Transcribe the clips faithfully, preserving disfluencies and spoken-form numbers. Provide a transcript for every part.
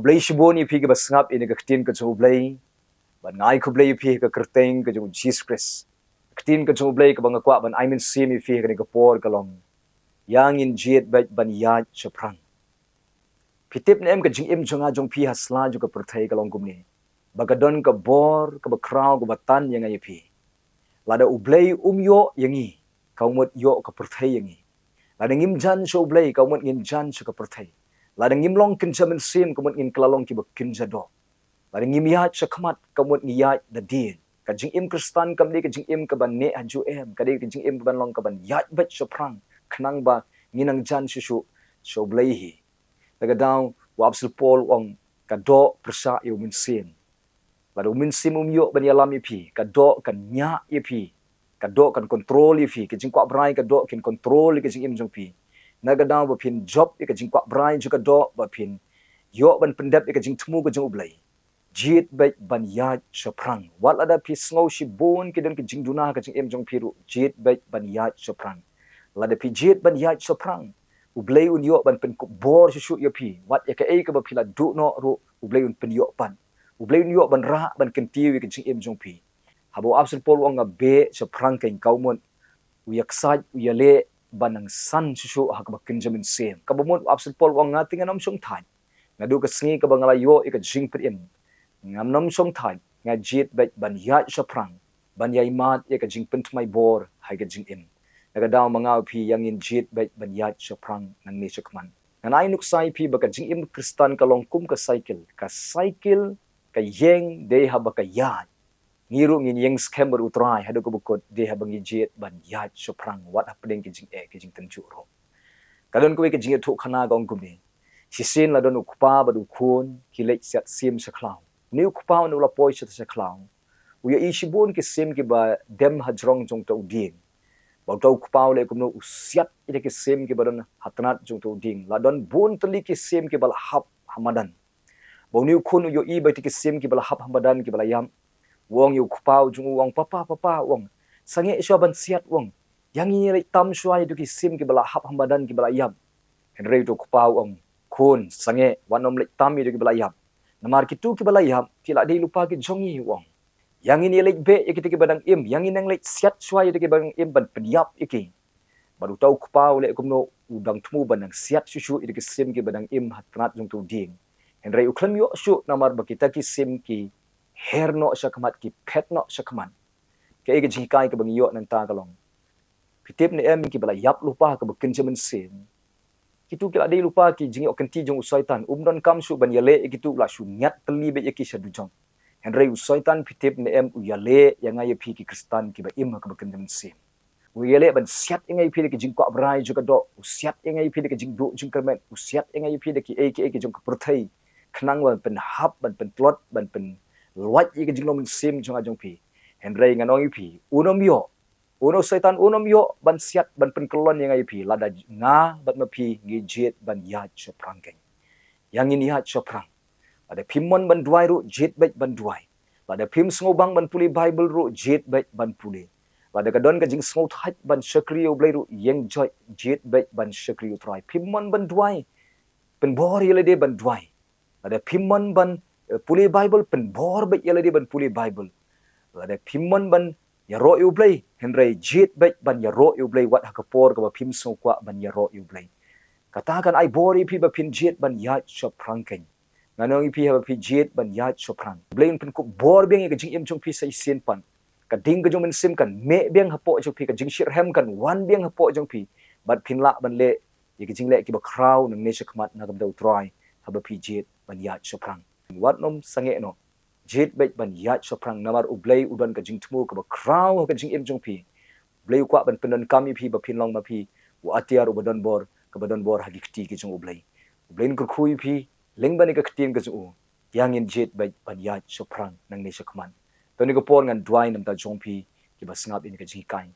Khublei shibun ïa phi kiba sngap ïa kane ka ktien ka jong U Blei. Bad nga ai khublei ïa phi ha ka kyrteng ka jong U Jisu Khrist. Ka ktien ka jong U Blei kaba nga kwah ban ai mynsiem ïa phi ha kane ka por ka long: Ïa ngin jied beit ban ïaid shaphrang. Phi tip ne em, ka jingim jong nga jong phi ha sla jong ka pyrthei ka long kumne, ba ka don ka bor kaba khraw kaba tan ïa nga ïa phi. Lada U Blei um ïoh ïa ngi, ka mut ïoh ka pyrthei ïa ngi. Lada ngim jan sha U Blei, ka mut ngin jan sha ka pyrthei. Lada ngim long kynja mynsiem, ka mut ngin kylla long kiba kynja doh. Lada ngim ïaid shakhmat, ka mut ngi ïaid da dien. Ka jingim Khristan kam dei ka jingim kaban neh hajuh em, ka dei ka jingim kaban long kaban ïaid beit shaphrang, khnang ba ngin nang jan shuh shuh sha U Blei hi. Na kata ka daw u apostol Paul u ong, ka doh pyrshah ïa u mynsiem. Lada u mynsiem um ïoh ban ïalam ïa phi, ka doh kan ñiah ïa phi, ka doh kan kontrol ïa phi, ka jingkwah brai ka doh kin kontrol ïa ka jingim jong phi. Na kata ka daw ba phin jop ïa ka jingkwah brai jong ka doh, ba phin ïoh ban pyndep ïa ka jingthmu ka jong U Blei, jied beit ban ïaid shaphrang. Wat lada phi sngew shibun ki don ki jingduna ha ka jingim jong phi ruh, jied beit ban ïaid shaphrang. Lada phi jied ban ïaid shaphrang, U Blei un ïoh ban pynkup bor shuh shuh ïa phi. Wat ïa kaei kaba phi la duh noh ruh, U Blei un pynïoh pat. U Blei un ïoh ban rah ban kyntiew ïa ka jingim jong phi. Haba u apostol Paul u ong, nga beh shaphrang keiñ, ka mut u ïaksaid, u ïaleh ban nang san shuh shuh ha kaba kynja mynsiem. Kaba mut u apostol Paul u ong, nga te ngan ym shong thait. Naduh ka sngi kaba nga la ïoh ïa ka jingpynim, ngam nym shong thait, nga jied beit ban ïaid shaphrang, ban ïai mad ïa ka jingpynthymmai bor ha ka jingim. Na kata ka daw ma nga u phi, ïa ngin jied beit ban ïaid shaphrang nangne shakhmat. Ngan ai nuksa ïa phi ba ka jingim Khristan ka long kum ka cycle. Ka cycle ka ïeng dei haba ka ïaid. Ngi ruh ngin ïeng skhem bad U Trai haduh kaba kut, dei haba ngi jied ban ïaid shaphrang, wat hapdeng ki jingeh ki jingtynjuh ruh. Ka don kawei ka jingïathuhkhana ka ong kumne. Shisien la don u kpa bad u khun ki leit siat sim sha khlaw. Une u kpa u la poi sha sha khlaw, u ïohi shibun ki sim kiba dem ha jrong jong uta u dieng. Bad uta u kpa u leh kumno, u siat ïa ki sim kiba don ha tnat jong uta u dieng. La don bun tylli ki sim kiba la hap ha madan. Bad une u khun u ïohi ba ïa ki sim kiba la hap ha madan kiba la ïap. U ong ïa u kpa u jong u, u ong, papa, papa, u ong, sangeh shuwa ban siat, u ong. Ïa ngin ïaleit tam shuwa ïa ki sim kiba la hap ha madan kiba la ïap. Hynrei uta u kpa u ong, khun, sangeh, wat nym leit tam ïa kiba la ïap. Namar kito kiba la ïap ki la dei lypa ki jong ngi, u ong. Ïa ngin ïaleit beh ïa kita kiba dang im, ïa ngin nang leit siat shuwa ïa kita kiba dang im ban pynïap ïa ki. Bad uta u kpa u leh kumno, u dang thmu ban nang siat shuh shuh ïa ki sim kiba dang im ha tnat jong uta u dieng. Hynrei u khlem ïoh shuh namar ba kita ki sim ki her noh shakhmat, ki phet noh shakhmat. Kaei ka jinghikai kaba ngi ïoh nangta ka long, phi tip ne em, kiba la ïap lypa kaba kynja mynsiem, kito ki la dei lypa ki jingïoh kynti jong u Soitan. Um donkam shuh ban ïaleh ïa kito, u la shu ñiad tylli beit ïa ki sha dujok. Hynrei u Soitan, phi tip ne em, u ïaleh ïa nga ïa phi ki Khristan kiba im ha kaba kynja mynsiem. U ïaleh ban siat ïa nga ïa phi da ki jingkwah brai jong ka doh, u siat ïa nga ïa phi da ki jingduh jingkyrmen, u siat ïa nga ïa phi da kiei kiei ki jong ka pyrthei, khnang ban pynhap, ban pyntlot, ban pynlwait ïa ki jinglong mynsiem jong nga jong phi. Hynrei ngan ong ïa phi, un ym ïoh. Uno u Soitan un ym ïoh ban siat, ban pynkyllon ïa nga ïa phi, lada nga bad ma phi ngi jied ban ïaid shaphrang keiñ. Ïa ngin ïaid shaphrang. Lada phim mon ban duwai ruh, jied beit ban duwai. Lada phim sngewbang ban pule Baibl ruh, jied beit ban pule. Lada ka don ka jingsngewthait ban shakri ïa U Blei ruh, ïeng joit, jied beit ban shakri ïa U Trai. Phim mon ban duwai, pynbor ïa lade ban duwai. Lada phim mon ban, eh, pule Baibl, pynbor beit ïa lade ban pule Baibl. Lada phim mon ban ïaroh ïa U Blei, hynrei jied beit ban ïaroh ïa U Blei wat ha ka por kaba phim sngewkwah ban ïaroh ïa U Blei. Kata kan ai bor ïa phi ba phin jied ban ïaid shaphrang keiñ. Ngan ong ïa phi, haba phi jied ban ïaid shaphrang, U Blei un pynkup bor biang ïa ka jingim jong phi sa shisien pat. Ka ding ka jong u Mynsiem kan meh biang hapoh jong phi, ka jingshitrhem kan wan biang hapoh jong phi. Bad phin lah ban leh ïa ki jingleh kiba khraw nangne shakhmat na ka bynta U Trai, haba phi jied ban ïaid shaphrang. Wat nym sangeh noh. Jied beit ban ïaid shaphrang namar U Blei u don ka jingthmu kaba khraw ha ka jingim jong phi. U Blei u kwah ban pyndonkam ïa phi ba phin long ma phi u atiar uba don bor, kaba don bor ha ki kti ki jong U Blei. U Blei un kyrkhu ïa phi lyngba kane ka ktien ka jong u. Ïa ngin jied beit ban ïaid shaphrang nangne shakhmat. To ha kane ka por ngan duwai namar jong phi kiba sngap ïa kane ka jinghikai.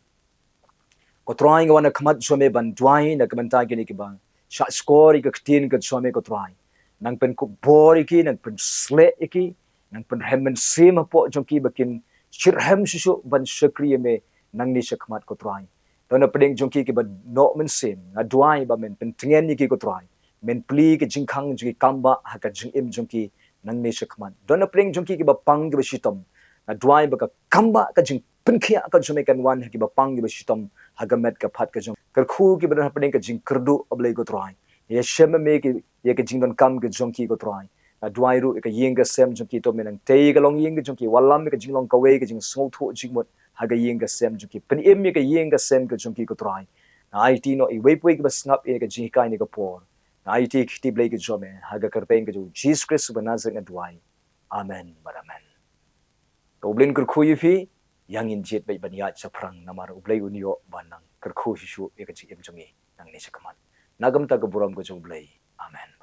Ko Trai, nga wan ha khmat jong me ban duwai na ka bynta kine kiba shah shkor ïa ka ktien ka jong me, ko Trai. Nang pynkup bor ïa ki, nang pynsleh ïa ki, nang pynrhem Mynsiem hapoh jong ki ba kin shitrhem shuh shuh ban shakri ïa me nangne shakhmat, ko Trai. To na pdeng jong ki kiba noh mynsiem, nga duwai ba men pyntngen ïa ki, ko Trai. Men plie ka jingkhang jong ki kam bah ha ka jingim jong ki nangne shakhmat. Don hapdeng jong ki kiba pang kiba shitom. Nga duwai ba ka kam bah, ka jingpynkhiah ka jong me kan wan ha kiba pang kiba shitom ha ka met ka phad ka jong. Kyrkhu kiba don hapdeng ka jingkyrduh, A Blei ko Trai. Ïashem me ki, ïa ka jingdonkam ka jong ki ko Trai. Nga duwai ruh ïa ka ïing ka sem jong ki, to me nangtei ïa ka longïing ka jong ki, wallam ïa ka jinglong kawei, ka jingsngewthuh jingmut ha ka ïing ka sem jong ki. Pynim ïa ka ïing ka sem ka jong ki ko Trai. Nga aiti noh iwei pa iwei kiba sngap ïa ka jinghikai ne ka por. Nga aiti ïa ka kti Blei ka jong me ha ka kyrteng ka jong U Jisu Khrist uba Nasaret nga duwai. Amen bad amen. To U Blei un kyrkhu ïa phi. Ïa ngin jied beit ban ïaid shaphrang, namar U Blei un ïoh ban nang kyrkhu shuh shuh ïa ka jingim jong ngi nangne shakhmat. Na ka bynta ka burom ka jong U Blei. Amen.